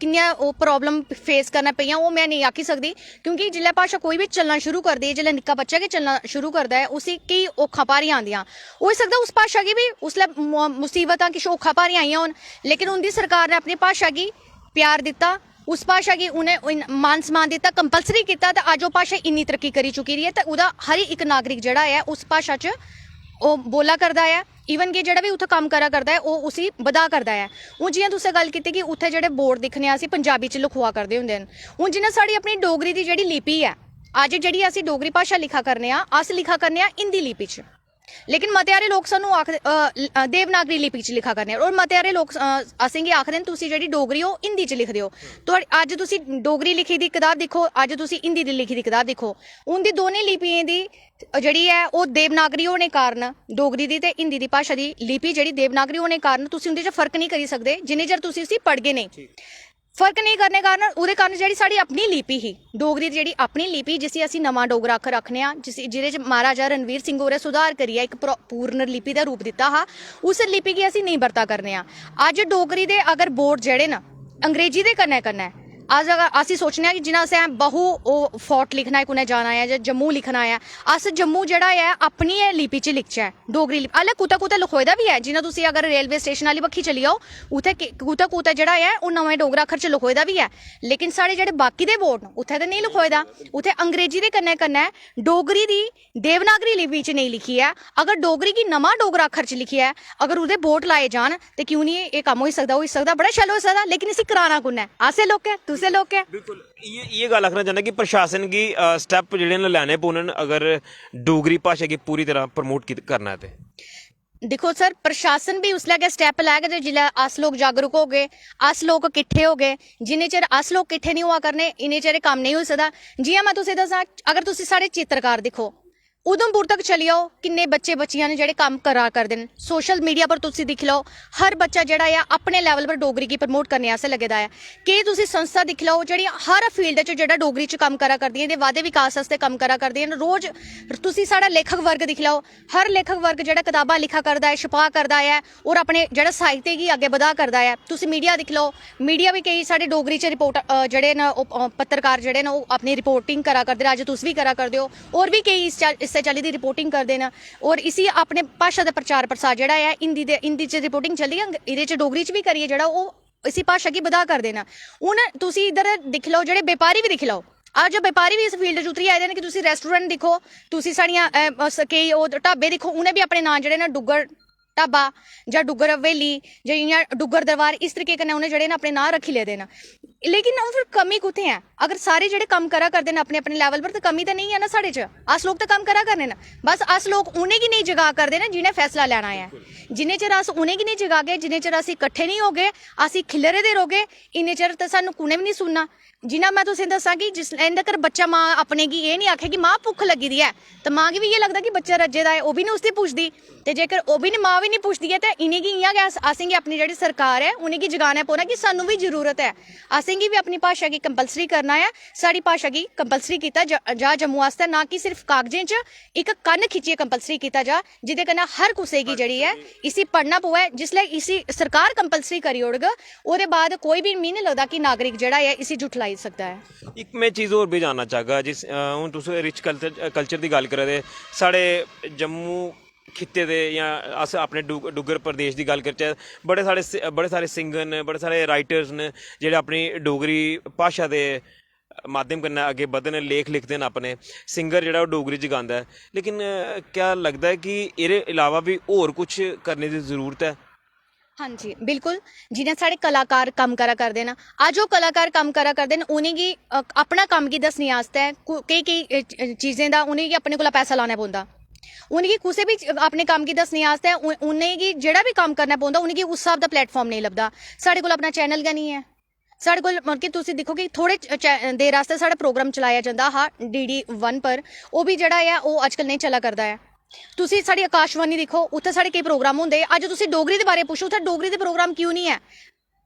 किन्नियां ओह् प्राब्लम फेस करना पेइयां, ओह् में नेईं आक्खी सकदी। क्योंकि जिसलै भाशा कोई बी चलना शुरू करदी ऐ, जिसलै निक्का बच्चा गै चलना शुरू करदा ऐ, उसी केई औक्खां भारियां आंदियां। होई सकदा उस भाशा गी बी उसलै मसीबतां किश औक्खां भारियां आइयां होन, लेकिन उं'दी सरकार ने अपनी भाशा गी प्यार दित्ता, उस भाशा गी उ'नें मान सम्मान दित्ता, कंपलसरी कीता, ते अज्ज ओह् भाशा इन्नी तरक्की करी चुकी दी ऐ ते ओह्दा हर इक नागरिक जेह्ड़ा ऐ उस भाशा च ओह् बोला करदा ऐ, इवन कि जेह्ड़ा बी उत्थै कम्म करा करदा ऐ, ओह् उसी बधा करदा ऐ। हून जि'यां तुसें गल्ल कीती कि उत्थै जेह्ड़े बोर्ड दिक्खने आं असी, पंजाबी च लखोआ करदे होंदे न। हून जि'यां साढ़ी अपनी डोगरी दी जेह्ड़ी लिपि ऐ, अज्ज जेह्ड़ी असी डोगरी भाशा लिखा करने आं, अस लिखा करने आं हिंदी लिपि च। लेकिन मते हारे लोक सानूं आखदे, अ, ल-, अ, देवनागरी लिपि च लिखा करने आं। और मते हारे लोक, अ, असेंगी आखदे न, "तुसी जेह्ड़ी डोगरी ओ, हिंदी च लिखदे ओ।" तो अज्ज तुसी डोगरी लिखी दी कताब दिक्खो, अज्ज तुसी हिंदी दी लिखी दी कताब दिक्खो, उं'दी दोनें लिपियें दी जेह्ड़ी ऐ, ओह् देवनागरी होने कारण, डोगरी दी ते हिंदी दी भाशा दी लिपि जेह्ड़ी देवनागरी होने कारण तुसी उं'दे च फर्क नेईं करी सकदे, जिन्ने चिर तुसी उसी पढ़गे नेईं। फर्क नेईं करने कारण, ओह्दे कारण जेह्ड़ी साढ़ी अपनी लिपि ही, डोगरी दी जेह्ड़ी अपनी लिपि, जिसी असी नमां डोगरा अक्खर आखने आं, जिसी, जेह्दे च महाराजा रणवीर सिंह होरें सुधार करियै इक प्रो-, पूर्ण लिपि दा रूप दित्ता हा, उस लिपि गी असी नेईं बरता करने आं। अज्ज डोगरी दे अगर बोर्ड जेह्ड़े न, अंग्रेजी दे कन्नै कन्नै अस अगर, असी सोचने आं कि जि'यां असें बहु ओह् फोर्ट लिखना ऐ, कु'नै जाना ऐ जां जम्मू लिखना ऐ, अस जम्मू जेह्ड़ा ऐ अपनी गै लिपि च लिखचै, डोगरी लिपि। हालां कुतै कुतै लखोए दा बी ऐ, जि'यां तुसी अगर रेलवे स्टेशन आह्ली बक्खी चली जाओ, उत्थै कि-, कुतै कुतै जेह्ड़ा ऐ ओह् नमें डोगरा अक्खर च लखोए दा बी ऐ, लेकिन साढ़े जेह्ड़े बाकी दे बोर्ड न, उत्थै ते नेईं लखोए दा। उत्थै अंग्रेजी दे कन्नै कन्नै डोगरी दी देवनागरी लिपि च नेईं लिखी ऐ। अगर डोगरी गी नमां डोगरा अक्खर च लिखियै अगर ओह्दे बोर्ड लाए जान, ते क्यों निं एह् कम्म होई सकदा? होई सकदा, बड़ा शैल होई सकदा, लेकिन इसी कराना कु'न ऐ? असें लोकें, तुसें लोकें। बिल्कुल, इ'यै इ'यै गल्ल आखना चाह्न्नां कि प्रशासन गी स्टैप जेह्ड़े न लैने पौने न, अगर डोगरी भाशा गी पूरी तरह प्रमोट कीत- करना ऐ ते दिक्खो सर, प्रशासन बी उसलै गै स्टैप लैग जे जिसलै अस लोक जागरूक होगे, अस लोक किट्ठे होगे। जिन्ने चिर अस लोक किट्ठे निं होआ करने, इन्ने चिर एह् कम्म नेईं होई सकदा। जि'यां में तुसें दस्सां, अगर तुस साढ़े चित्रकार दिक्खो, उधमपुर तक चली जाओ, किन्ने बच्चे बच्चियां न जेह्ड़े कम्म करा करदे न। सोशल मीडिया पर तुसी दिक्खी लैओ, हर बच्चा जेह्ड़ा ऐ अपने लैवल पर डोगरी गी प्रमोट करने आस्तै लग्गे दा ऐ। केईं तुसी संस्था दिक्खी लैओ जेह्ड़ियां हर फील्ड च जेह्ड़ा डोगरी च कम्म करा करदियां, एह्दे बाद्धे विकास आस्तै कम्म करा करदियां न। रोज तुसी साढ़ा लेखक वर्ग दिक्खी लैओ, हर लेखक वर्ग जेह्ड़ा कताबां लिखा करदा ऐ, छपा करदा ऐ, और अपने जेह्ड़ा साहित्य गी अग्गें बधा करदा ऐ। तुस मीडिया दिक्खी लैओ, मीडिया बी केईं साढ़े डोगरी च रिपोर्ट, अ, जेह्ड़े न, ओह्, अ, पत्रकार जेह्ड़े न, ओह् अपनी रिपोर्टिंग करा करदे न। अज्ज तुस बी करा करदे ओ, होर बी केईं इस चाल- इस्सै चाल्ली दी रिपोर्टिंग करदे न। और इसी अपने भाशा दा प्रचार प्रसार जेह्ड़ा ऐ, हिंदी दे हिंदी च रिपोर्टिंग चलदी ऐ, अंग- एह्दे च डोगरी च बी करियै जेह्ड़ा ओह् इसी भाशा गी बधा करदे न। हून तुसी इद्धर दिक्खी लैओ, जेह्ड़े बपारी बी दिक्खी लैओ, अज्ज बपारी बी इस फील्ड च उतरी आए दे न कि तुसी रेस्टोरेंट दिक्खो, तुसी साढ़ियां, अ, अस- केईं ओह् ढाबे दिक्खो, उ'नें बी अपने नांऽ जेह्ड़े न डुग्गर ढाबा जां डुग्गर हवेली जां इ'यां डुग्गर दरबार, इस तरीके कन्नै उ'नें जेह्ड़े न अपने नांऽ रक्खी लेदे न। लेकिन हून फिर कमी कुत्थै ऐ? अगर सारे जेह्ड़े कम्म करा करदे न अपने अपने लैवल पर, ते कमी ते नेईं ऐ ना साढ़े च। अस लोक ते कम्म करा करने न, बस अस लोक उ'नेंगी नेईं जगा करदे न जि'नें फैसला लैना ऐ। जिन्ने चिर अस उ'नेंगी नेईं जगागे, जिन्ने चिर अस इकट्ठे नेईं होगे, अस खिल्लरे दे रौह्गे, इन्ने चिर ते सानूं कु'नें बी नेईं सुनना। जि'यां में तुसें दस्सां कि जिस इन्ने तकर बच्चा मां अपने गी एह् नेईं आखे कि मां भुक्ख लग्गी दी ऐ, ते मां गी बी इ'यै लगदा कि बच्चा रज्जे दा ऐ, ओह् बी नेईं उसदी पुछदी। ते जेकर ओह् बी निं, मां बी निं पुछदी ऐ, ते इ'नेंगी इ'यां गै अस- असेंगी अपनी जेह्ड़ी सरकार ऐ, उ'नेंगी जगाना पौना कि सानूं बी जरूरत ऐ। असेंगी बी अपनी भाशा गी कंपलसरी करना ऐ। साढ़ी भाशा गी कंपलसरी कीता जा जा जम्मू आस्तै, ना कि सिर्फ कागजें च इक कन्न खिच्चियै कंपलसरी कीता जा, जेह्दे कन्नै हर कुसै गी जेह्ड़ी ऐ, इसी पढ़ना पवै। जिसलै इसी सरकार कंपलसरी करी ओड़ग, ओह्दे बाद कोई बी, मी निं लगदा कि नागरिक जेह्ड़ा ऐ, इसी झुठलाई सकदा ऐ। इक में चीज़ होर बी जानना चाहगा, जिस अ, हून तुस रिच कल्चर कल्चर दी गल्ल करा दे, साढ़े जम्मू खित्ते दे जां अस अपने डुग- डुग्गर प्रदेश दी गल्ल करचै, बड़े सारे सि- बड़े सारे सिंगर न, बड़े सारे राइटर्स न जेह्ड़े अपनी डोगरी भाशा दे माध्यम कन्नै अग्गें बधदे न, लेख लिखदे न अपने। सिंगर जेह्ड़ा ओह् डोगरी च गांदा ऐ, लेकिन अ, क्या लगदा ऐ कि एह्दे इलावा बी होर कुछ करने दी जरूरत ऐ? हां जी, बिल्कुल। जि'यां साढ़े कलाकार कम्म करा करदे न, अज्ज ओह् कलाकार कम्म करा करदे न, उ'नेंगी, अ, अपना कम्म गी दस्सने आस्तै कु- केईं केईं, अ, च- चीजें दा उ'नेंगी अपने कोला पैसा लाना पौंदा। उ'नेंगी कुसै बी च- अपने कम्म गी दस्सने आस्तै उ- उ'नेंगी जेह्ड़ा बी कम्म करना पौंदा, उ'नेंगी उस स्हाब दा प्लेटफार्म नेईं लभदा। साढ़े कोल अपना चैनल गै निं ऐ। साढ़े कोल, मतलब कि तुस दिक्खो कि थोह्ड़े च- च- देर आस्तै साढ़ा प्रोग्राम चलाया जंदा हा डी डी वन पर, ओह् बी जेह्ड़ा ऐ, ओह् अज्जकल नेईं चला करदा ऐ। तुसी साढ़ी आकाशवाणी दिक्खो, उत्थै साढ़े केईं प्रोग्राम होंदे। अज्ज तुसी डोगरी दे बारे च पुच्छो, उत्थै डोगरी दे प्रोग्राम क्यों निं ऐ?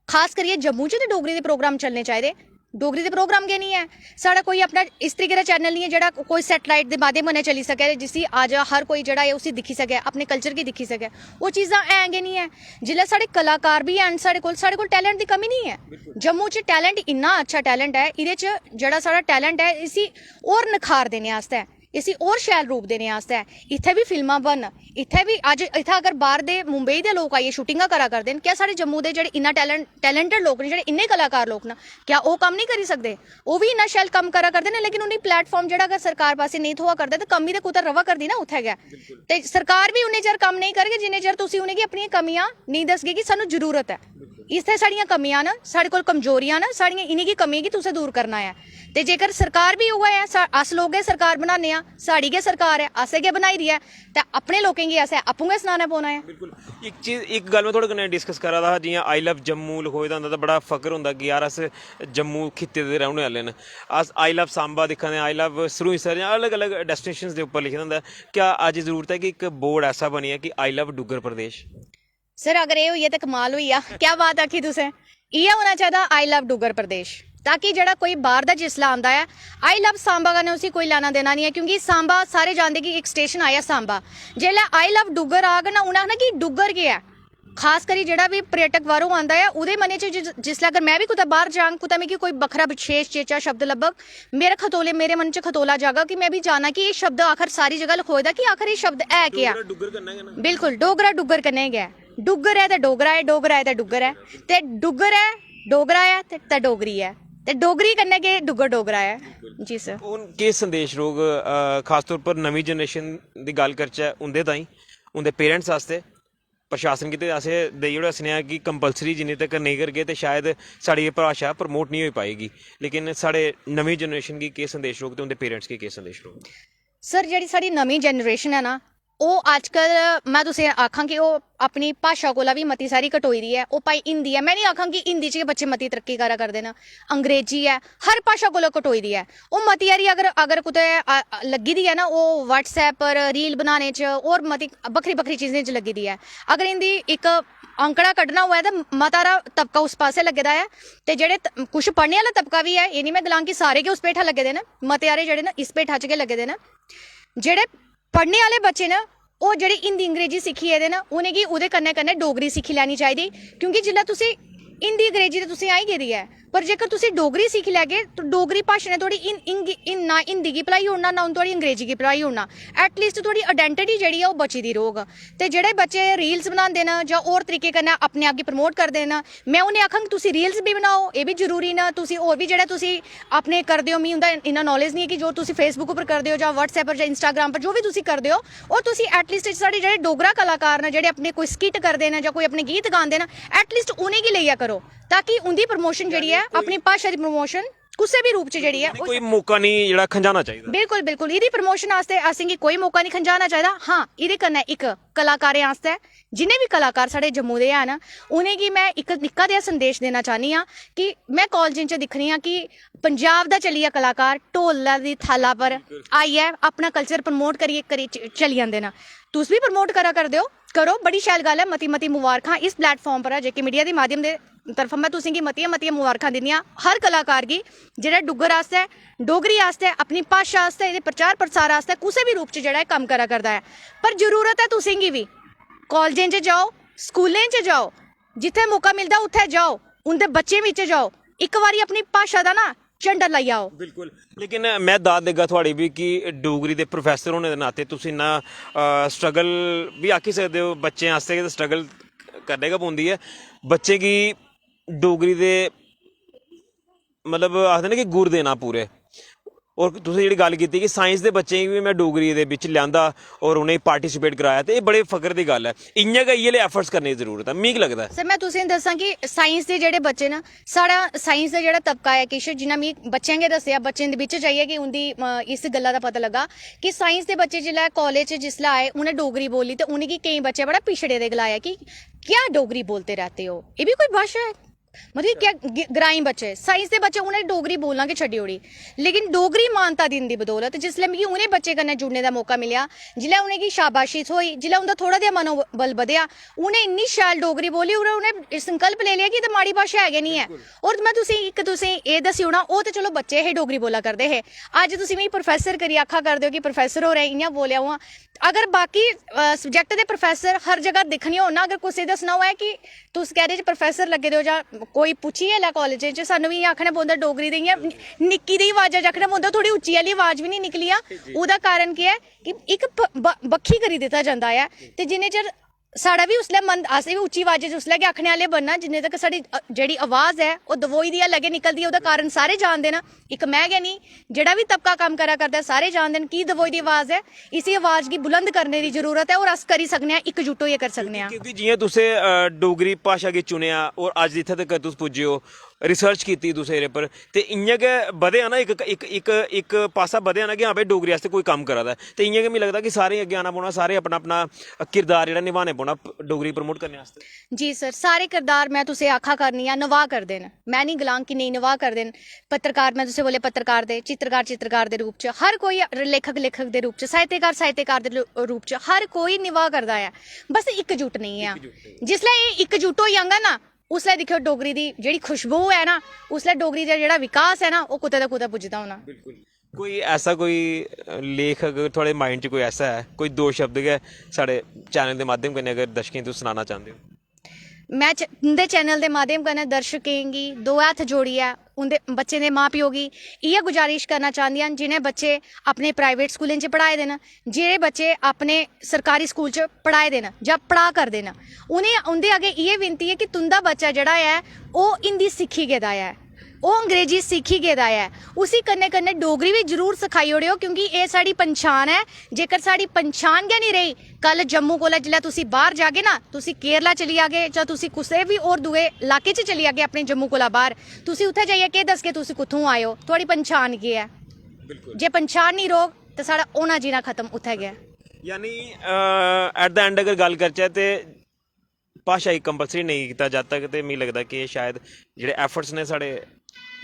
खास करियै जम्मू च ते डोगरी दे प्रोग्राम चलने चाहिदे। डोगरी दे प्रोग्राम गै निं ऐ। साढ़ा कोई अपना इस तरीके दा चैनल निं ऐ जेह्ड़ा कोई सैटेलाइट दे माध्यम कन्नै चली सकै, जिसी अज्ज हर कोई जेह्ड़ा ऐ उसी दिक्खी सकै, अपने कल्चर गी दिक्खी सकै। ओह् चीज़ां हैं गै निं ऐ। जिसलै साढ़े कलाकार बी हैन साढ़े कोल, साढ़े कोल टैलेंट दी कमी निं ऐ। जम्मू च टैलेंट इन्ना अच्छा टैलेंट ऐ, एह्दे च जेह्ड़ा साढ़ा टैलेंट ऐ इसी होर नखार देने आस्तै, इसी होर शैल रूप देने आस्तै इत्थै बी फिल्मां बनन। इत्थै बी अज्ज इत्थै अगर बाहर दे, मुंबई दे लोक आइयै शूटिंगां करा करदे न, क्या साढ़े जम्मू दे जेह्ड़े इन्ना टैलेंट टैलेंटेड लोक न, जेह्ड़े इन्ने कलाकार लोक न, क्या ओह् कम्म नेईं करी सकदे? ओह् बी इन्ना शैल कम्म करा करदे न, लेकिन उ'नेंगी प्लेटफार्म जेह्ड़ा अगर सरकार पासै नेईं थ्होआ करदा ते कमी ते कुतै र'वा करदी ना उत्थै गै। ते सरकार बी उन्ने चिर कम्म नेईं करग जिन्ने चिर तुसी उ'नेंगी अपनियां कमियां नेईं दसगे कि सानूं जरूरत ऐ, इत्थै साढ़ियां कमियां न, साढ़े कोल कमजोरियां न, साढ़ियां इ'नेंगी कमियें गी तुसें दूर करना ऐ। ते जेकर सरकार बी उ'ऐ ऐ, सा- अस लोक गै सरकार बनाने आं, साढ़ी गै सरकार ऐ, असें गै बनाई दी ऐ, ते अपने लोकें गी असें आपूं गै सनाना पौना ऐ। बिल्कुल। इक चीज, इक गल्ल में थुआढ़े कन्नै डिस्कस करा दा हा, जि'यां आई लव जम्मू लखोए दा होंदा तां बड़ा फकर होंदा कि यार अस जम्मू खित्ते दे रौह्ने आह्ले न, अस आई लव सांबा दिक्खा दे, आई लव सरूईंसर, जां अलग अलग डेस्टिनेशन दे उप्पर लिखे दा होंदा ऐ। क्या अज्ज जरूरत ऐ कि इक बोर्ड ऐसा बनी जा कि I love Duggar Pradesh? Sir, अगर एह् होई गेआ ते कमाल होई गेआ। क्या बात आखी तुसें? इ'यै होना चाहिदा, आई लव डुग्गर प्रदेश, ताकि जेह्ड़ा कोई बाहर दा जिसलै आंदा ऐ, आई लव सांबा कन्नै उसी कोई लैना देना निं ऐ, क्योंकि सांबा सारे जानदे कि इक स्टेशन आया सांबा। जेल्लै आई लव डुग्गर आग ना, उ'नें आखना कि डुग्गर केह् ऐ। खास करी जेह्ड़ा बी पर्यटक बाह्रों आंदा ऐ, ओह्दे मनै च जिस- जिसलै अगर में बी कुतै बाह्र जाङ, कुतै मिगी कोई बक्खरा विशेष चेचा शब्द लब्भग, मेरे खतोले, मेरे मन च खतोला जागा कि में बी जाना कि एह् शब्द आखर सारी जगह लखोए दा कि आखर एह् शब्द है केह् ऐ। डुग्गर कन्नै गै ना। बिल्कुल, डोगरा डुग्गर कन्नै गै ऐ। डुग्गर ऐ ते डोगरा ऐ, डोगरा ऐ ते डुग्गर ऐ, ते डुग्गर ऐ, डोगरा ऐ ते ते डोगरी ऐ, ते डोगरी कन्नै गै डुग्गर डोगरा ऐ। जी सर। हून केह् संदेश रौह्ग, अ, खासतौर पर नमीं जनरेशन दी गल्ल करचै, उं'दे ताईं, उं'दे पेरेंट्स आस्तै? प्रशासन गी ते असें देई ओड़ेआ सनेहा कि कंपलसरी जिन्ने तक नेईं करगे ते शायद साढ़ी एह् भाशा प्रमोट नेईं होई पाएगी, लेकिन साढ़े नमीं जनरेशन गी केह् संदेश रौह्ग ते उं'दे पेरेंट्स गी केह् संदेश रौह्ग? सर, जेह्ड़ी साढ़ी नमीं जनरेशन ऐ ना, ओह् अज्जकल, में तुसें आखां कि ओह् अपनी भाशा कोला बी मती सारी कटोई दी ऐ। ओह् भाई हिंदी ऐ, में निं आखां कि हिंदी च गै बच्चे मती तरक्की करा करदे न, अंग्रेजी ऐ, हर भाशा कोला कटोई दी ऐ। ओह् मती हारी अगर अगर कुतै अ, अ, लग्गी दी ऐ ना, ओह् WhatsApp पर रील बनाने च होर मती बक्खरी बक्खरी चीजें च लग्गी दी ऐ। अगर इं'दी इक आंकड़ा कड्ढना होऐ ते मता हारा तबका उस पासै लग्गे दा ऐ, ते जेह्ड़े त- कुछ पढ़ने आह्ला तबका बी ऐ, एह् निं में गलां कि सारे गै उस भेठा लग्गे दे न, मते हारे जेह्ड़े न इस भेठा च गै लग्गे दे न। जेह्ड़े पढ़ने आह्ले बच्चे न, ओह् जेह्ड़ी हिंदी अंग्रेजी सिक्खी गेदे न, उ'नेंगी ओह्दे कन्नै कन्नै डोगरी सिक्खी लैनी चाहिदी, क्योंकि जिसलै तुसें हिंदी अंग्रेजी ते तुसें आई गेदी ऐ, पर जेकर तुसें डोगरी सिक्खी लैगे, ते डोगरी भाशा ने थुआढ़ी इन- इंग- इन- ना हिंदी गी भलाई ओड़ना, ना हून थुआढ़ी अंग्रेजी गी भलाई ओड़ना। एटलीस्ट थुआढ़ी आइडेंटिटी जेह्ड़ी ऐ, ओह् बची दी रौह्ग। ते जेह्ड़े बच्चे रील्स बनांदे न जां होर तरीके कन्नै अपने आप गी प्रमोट करदे न, में उ'नें आखङ, तुसी रील्स बी बनाओ, एह् बी जरूरी न। तुसी होर बी जेह्ड़ा तुसी अपने करदे ओ, मी उं'दा इन्ना नॉलेज निं ऐ कि जो तुसी Facebook उप्पर करदे ओ जां WhatsApp पर जां Instagram पर जो बी तुसी करदे ओ, और तुसी एटलीस्ट साढ़े जेह्ड़े डोगरा कलाकार न, जेह्ड़े अपने कोई स्किट करदे न जां कोई अपने गीत गांदे न, एटलीस्ट उ'नेंगी लेइयै करो, ताकि उं'दी प्रमोशन जेह्ड़ी ऐ, अपनी भाशा दी प्रमोशन कुसै बी रूप च जेह्ड़ी ऐ, ओह् कोई मौका नहीं जेह्ड़ा खंजाना चाहिदा। बिल्कुल, बिल्कुल। एह्दी प्रमोशन आस्तै असेंगी कोई मौका निं खंजाना चाहिदा। हां, एह्दे कन्नै इक कलाकारें आस्तै, जिन्ने बी कलाकार साढ़े जम्मू दे हैन, उ'नेंगी में इक निक्का देहा संदेश देना चाह्न्नी आं कि में कालजें च दिक्खनी आं कि पंजाब दा चलियै कलाकार ढोला दी थाला पर आइयै अपना कल्चर प्रमोट करियै करी च- चली जंदे न। तुस बी प्रमोट करा करदे ओ, करो, बड़ी शैल गल्ल ऐ। मती मती मुबारखां इस प्लेटफार्म पर, जेके मीडिया दे माध्यम दे तरफा में तुसेंगी मतियां मतियां मुबारखां दिन्नी आं हर कलाकार गी, जेह्ड़ा डुग्गर आस्तै, डोगरी आस्तै, अपनी भाशा आस्तै, एह्दे प्रचार प्रसार आस्तै कुसै बी रूप च जेह्ड़ा ऐ कम्म करा करदा ऐ। पर जरूरत ऐ तुसेंगी बी, कालजें च जाओ, स्कूलें च जाओ, जित्थै मौका मिलदा उत्थै जाओ, उं'दे बच्चें बिच्च जाओ, इक बारी अपनी भाशा दा ना झंडा लाई आओ। बिल्कुल। लेकिन में दाद देगा थुआढ़ी बी कि डोगरी दे प्रोफेसर होने दे नाते तुस इन्ना स्ट्रगल बी आखी सकदे ओ, बच्चें आस्तै गै स्ट्रगल करने गै पौंदी ऐ। बच्चें गी डोगरी दे, मतलब, आखदे न कि गुर देना पूरे। और तुसें जेह्ड़ी गल्ल कीती कि साइंस दे बच्चें गी बी में डोगरी दे बिच लेआंदा और उ'नेंगी पार्टिसिपेट कराया, ते एह् बड़े फकर दी गल्ल ऐ। इ'यां गै इ'यै लेह् एफर्ट्स करने दी जरूरत ऐ, मिगी लगदा ऐ। सर, में तुसेंगी दस्सां कि साइंस दे जेह्ड़े बच्चे न, साढ़ा साइंस दा जेह्ड़ा तबका ऐ, किश जि'यां मिगी बच्चें गै दस्सेआ, बच्चें दे बिच जाइयै कि उं'दी, अ, इस गल्ला दा पता लग्गा कि साइंस दे बच्चे जिसलै कालेज च जिसलै आए, उ'नें डोगरी बोली ते उ'नेंगी केईं बच्चे बड़ा पिछड़े दे गलाया कि "क्या डोगरी बोलते रहते हो? एह् बी कोई भाशा ऐ?" मतलब कि क्या ग- ग्राईं बच्चे, साइंस दे बच्चे, उ'नें डोगरी बोलना गै छड्डी ओड़ी। लेकिन डोगरी मानता दिन दी बदौलत जिसलै मिगी उ'नें बच्चें कन्नै जुड़ने दा मौका मिलेआ, जिसलै उ'नेंगी शाबाशी थ्होई, जिसलै उं'दा थोह्ड़ा देआ मनोबल बधेआ, उ'नें इन्नी शैल डोगरी बोली, उ'नें उ'नें एह् संकल्प लेई लेआ कि एह् ते माड़ी भाशा है गै निं ऐ। और में तुसेंगी इक, तुसेंगी एह् दस्सी ओड़ां, ओह् ते चलो बच्चे हे, डोगरी बोला करदे हे। अज्ज तुसी मिगी प्रोफेसर करियै आखा करदे ओ कि प्रोफेसर होरें इ'यां बोलेआ, उ'आं। अगर बाकी सब्जैक्ट दे प्रोफेसर हर जगह दिक्खने होन ना, अगर कुसै गी दस्सना होऐ कि तुस कैह्दे च प्रोफेसर लग्गे दे ओ जां कोई पुच्छियै लै कालेजें च, सानूं बी इ'यां आखना पौंदा डोगरी दे, इ'यां निक्की देही अवाजा च आखना पौंदा, थोह्ड़ी उच्ची आह्ली अवाज बी निं निकली आ। ओह्दा कारण केह् ऐ कि इक प-, ब-, बक्खी करी दित्ता जंदा ऐ। ते जिन्ने चिर साढ़ा बी उसलै मन, असें बी उच्ची अवाजा च उसलै गै आखने आह्ले बनना जिन्ने तक साढ़ी, अ, जेह्ड़ी अवाज ऐ ओह् दबोई दी गै निकलदी ऐ। ओह्दा कारण सारे जानदे न, इक में गै निं, जेह्ड़ा बी तबका कम्म करा करदा ऐ, सारे जानदे न की दबोई दी अवाज ऐ। इसी अवाज गी बुलंद करने दी जरूरत ऐ और अस करी सकने आं, इकजुट होइयै करी सकने आं। क्योंकि जि'यां तुसें, अ, डोगरी भाशा गी चुनेआ और अज्ज इत्थै तक तुस पुज्जे ओ, रिसर्च कीती तुसें एह्दे पर, ते इ'यां गै बधेआ ना, इक, इक, इक, इक पासा बधेआ ना कि हां भाई, डोगरी आस्तै कोई कम्म करा दा ऐ। ते इ'यां गै मिगी लगदा कि सारें गी अग्गें आना पौना, सारे अपना-अपना किरदार जेह्ड़ा नभाने पौना प-, डोगरी प्रमोट करने आस्तै। जी सर, सारे किरदार में तुसें आखा करनी आं, नभाऽ करदे न। में निं गलांग कि नेईं नभाऽ करदे न। पत्रकार, में तुसें बोले पत्रकार दे, चित्रकार, चित्रकार दे रूप च, हर कोई र-, लेखक, लेखक दे रूप च, साहित्यकार, साहित्यकार दे लू-, रूप च, हर कोई नभाऽ करदा ऐ। बस इकजुट नेईं ऐ। जिसलै एह् इकजुट होई जाङन ना, उसलै दिक्खेओ डोगरी दी जेह्ड़ी खुशबू ऐ ना, उसलै डोगरी दा जेह्ड़ा विकास ऐ ना, ओह् कुतै दा कुतै पुजदा होना। बिल्कुल। कोई ऐसा कोई, अ, लेखक थुआढ़े माइंड च कोई ऐसा ऐ, कोई दो शब्द गै साढ़े चैनल दे माध्यम कन्नै अगर दर्शकें गी तुस सनाना चांह्दे ओ? में च-, तुं'दे चैनल दे माध्यम कन्नै दर्शकें गी दो हत्थ जोड़ियै उं'दे बच्चें दे मां प्यो गी इ'यै गुजारिश करना चांह्दी आं, जि'नें बच्चे अपने प्राइवेट स्कूलें च पढ़ाए दे न, जेह्ड़े बच्चे अपने सरकारी स्कूल च पढ़ाए दे न जां पढ़ा करदे न, उ'नें, उं'दे अग्गें इ'यै विनती ऐ कि तुं'दा बच्चा जेह्ड़ा ऐ, ओह् हिंदी सिक्खी गेदा ऐ, ओह् अंग्रेजी सिक्खी गेदा ऐ, उसी कन्नै कन्नै डोगरी बी जरूर सखाई ओड़ेओ, क्योंकि एह् साढ़ी पंछान ऐ। जेकर साढ़ी पंछान गै निं रेही, कल जम्मू कोला जिसलै तुसी बाह्र जागे ना, तुसी केरला चली जागे जां तुसी कुसै बी होर दूए इलाके च चली जागे अपने जम्मू कोला बाह्र, तुसी उत्थै जाइयै केह् दसगे तुसी कुत्थूं आए ओ, थुआढ़ी पंछान केह् ऐ? जे पंछान निं रौह्ग ते साढ़ा होना जीना खत्म उत्थै गै। यानी, एट द एंड अगर गल्ल करचै ते भाशा गी कंपलसरी नेईं कीता जद तक, ते मिगी लगदा कि एह् शायद जेह्ड़े एफर्ट्स ने साढ़े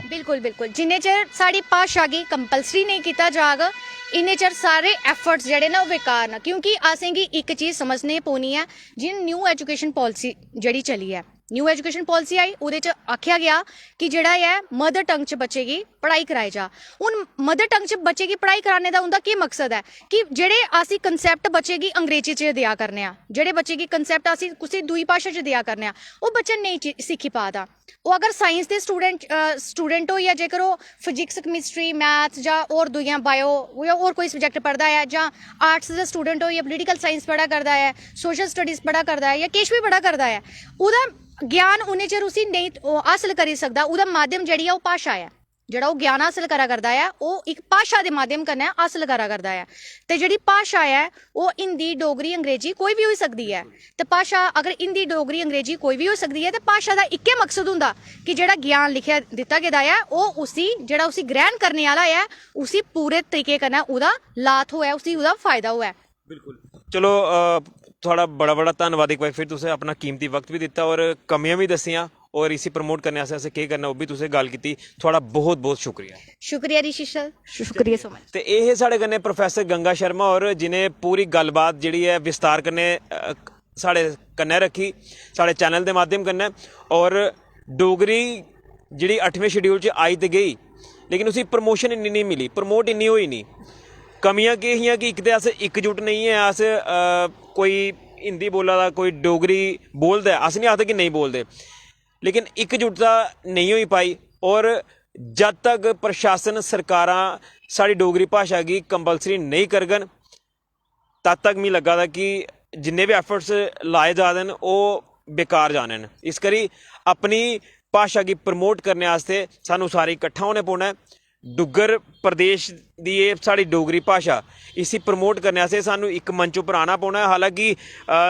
बिल्कुल, बिल्कुल। जिन्ने चिर साढ़ी भाशा गी कंपलसरी नेईं कीता जाग, इन्ने चिर सारे एफर्ट्स जेह्ड़े न, ओह् बेकार न। क्योंकि असेंगी इक चीज समझने पौनी ऐ, जि'यां न्यू एजुकेशन पालिसी जेह्ड़ी चली ऐ, न्यू एजुकेशन पालिसी आई, ओह्दे च आखेआ गेआ कि जेह्ड़ा ऐ, मदर टंग च बच्चे गी पढ़ाई कराई जा। हून मदर टंग च बच्चे गी पढ़ाई कराने दा उं'दा केह् मकसद ऐ कि जेह्ड़े असी कंसैप्ट बच्चे गी अंग्रेजी च देआ करने आं, जेह्ड़े बच्चे गी कंसैप्ट असी कुसै दूई भाशा च देआ करने आं, ओह् बच्चा नेईं चि-, सिक्खी पा दा। ओह् अगर साइंस दे स्टूडेंट, अ, स्टूडेंट होई जां जेकर ओह् फिजिक्स, केमिस्ट्री, मैथ जां होर दूइयां बायो जां होर कोई सब्जैक्ट पढ़दा ऐ, जां आर्ट्स दा स्टूडेंट होई जां पोलिटिकल साइंस पढ़ा करदा ऐ, सोशल स्टडीज पढ़ा करदा ऐ जां किश बी पढ़ा करदा ऐ, ओह्दा ज्ञान उन्ने चिर उसी नेईं, ओह् हासल करी सकदा। ओह्दा माध्यम जेह्ड़ी ऐ, ओह् भाशा ऐ। जेह्ड़ा ओह् ज्ञान हासल करा करदा ऐ, ओह् इक भाशा दे माध्यम कन्नै हासल करा करदा ऐ। ते जेह्ड़ी भाशा ऐ, ओह् हिंदी, डोगरी, अंग्रेजी कोई बी होई सकदी ऐ। ते भाशा अगर हिंदी, डोगरी, अंग्रेजी कोई बी होई सकदी ऐ, ते भाशा दा इक्कै मकसद होंदा कि जेह्ड़ा ज्ञान लिखेआ दित्ता गेदा ऐ, ओह् उसी, जेह्ड़ा उसी ग्रैह्ण करने आह्ला ऐ, उसी पूरे तरीके कन्नै ओह्दा लाह् थ्होऐ, उसी ओह्दा फायदा होऐ। बिल्कुल। चलो, अ, थुआढ़ा बड़ा बड़ा धन्नवाद, इक बारी फिर तुसें अपना कीमती वक्त बी दित्ता और कमियां बी दस्सियां और इसी प्रमोट करने आस्तै असें केह् करना, ओह् बी तुसें गल्ल कीती। थुआढ़ा बहुत बहुत शुक्रिया। शुक्रिया ऋषि सर, शुक्रिया so much। ते एह् हे साढ़े कन्नै प्रोफेसर गंगा शर्मा होर, जिनें पूरी गल्लबात जेह्ड़ी ऐ विस्तार कन्नै, अ, साढ़े कन्नै रक्खी, साढ़े चैनल दे माध्यम कन्नै। और डोगरी जेह्ड़ी अठमें शेड्यूल च आई ते गेई, लेकिन उसी प्रमोशन इन्नी नेईं मिली, प्रमोट इन्नी होई निं। कमियां केह् हियां कि इक ते अस इकजुट नेईं ऐ, अस, अ, कोई हिंदी बोला दा, कोई डोगरी बोलदा ऐ, अस निं आखदे कि नेईं बोलदे, लेकिन इकजुटता नेईं होई पाई। और जद तक प्रशासन, सरकारां साढ़ी डोगरी भाशा गी कंपलसरी नेईं करङन, तद तक मिगी लग्गा दा कि जिन्ने बी एफर्ट्स लाए जा दे न, ओह् बेकार जाने न। इस करी अपनी भाशा गी प्रमोट करने आस्तै सानूं सारें किट्ठा होने पौना ऐ। डुग्गर प्रदेश दी एह् साढ़ी डोगरी भाशा, इसी प्रमोट करने आस्तै सानूं इक मंच उप्पर आना पौना ऐ। हालांकि, अ,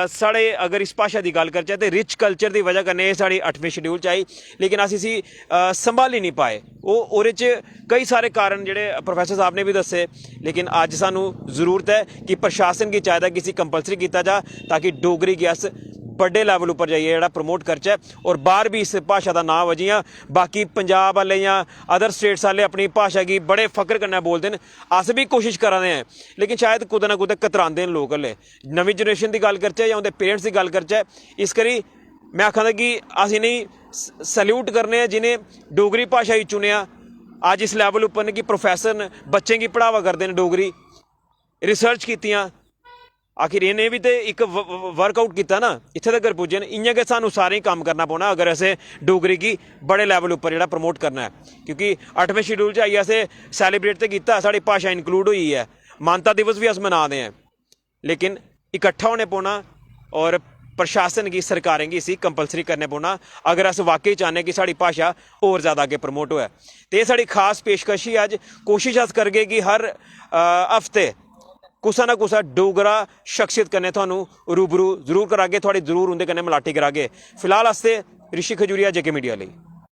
साढ़े अगर इस भाशा दी गल्ल करचै ते रिच कल्चर दी बजह कन्नै एह् साढ़ी अठमें शेड्यूल च आई, लेकिन अस इसी, अ, संभाली निं पाए। ओह्, ओह्दे च केई सारे कारण जेह्ड़े प्रोफेसर साहब ने बी दस्से, लेकिन अज्ज सानूं जरूरत ऐ कि प्रशासन गी चाहिदा कि इसी कंपलसरी कीता जा, ताकि डोगरी गी अस बड्डे लेवल उप्पर जाइयै जेह्ड़ा प्रमोट करचै और बाह्र बी इस भाशा दा नांऽ होऐ। जि'यां बाकी पंजाब आह्ले जां अदर स्टेट्स आह्ले अपनी भाशा गी बड़े फकर कन्नै बोलदे न, अस बी कोशिश करा दे आं, लेकिन शायद कुतै ना कुतै कतरांदे न लोक हल्ले। नमीं जनरेशन दी गल्ल करचै जां उं'दे पेरेंट्स दी गल्ल करचै, इस करी में आखा दा कि अस इ'नेंगी स-, सैल्यूट करने आं जि'नें डोगरी भाशा गी चुनेआ। अज्ज इस लेवल उप्पर न कि प्रोफेसर न, बच्चें गी पढ़ावा करदे न डोगरी, रिसर्च कीतियां। आखिर इ'नें बी ते इक वर्कआउट कीता ना, इत्थै तगर पुज्जे न। इ'यां गै सानूं सारें गी कम्म करना पौना अगर असें डोगरी गी बड़े लेवल उप्पर जेह्ड़ा प्रमोट करना ऐ, क्योंकि अठमें शेड्यूल च आइयै असें सैलीब्रेट ते कीता, साढ़ी भाशा इंक्लूड होई ऐ, मानता दिवस बी अस मना दे आं, लेकिन इकट्ठा होने पौना और प्रशासन गी, सरकारें गी इसी कंपलसरी करने पौना अगर अस वाकई चाह्न्ने कि साढ़ी भाशा होर ज़्यादा अग्गें प्रमोट होऐ। ते एह् साढ़ी खास पेशकश ही अज्ज। कोशिश अस करगे कि हर हफ्ते कुसै ना कुसै डोगरा शख्सियत कन्नै थुहानू रूबरू जरूर करागे, थुआढ़ी जरूर उं'दे कन्नै मलाटी करागे। फिलहाल आस्तै रिशी खजूरिया, जेके मीडिया लेई।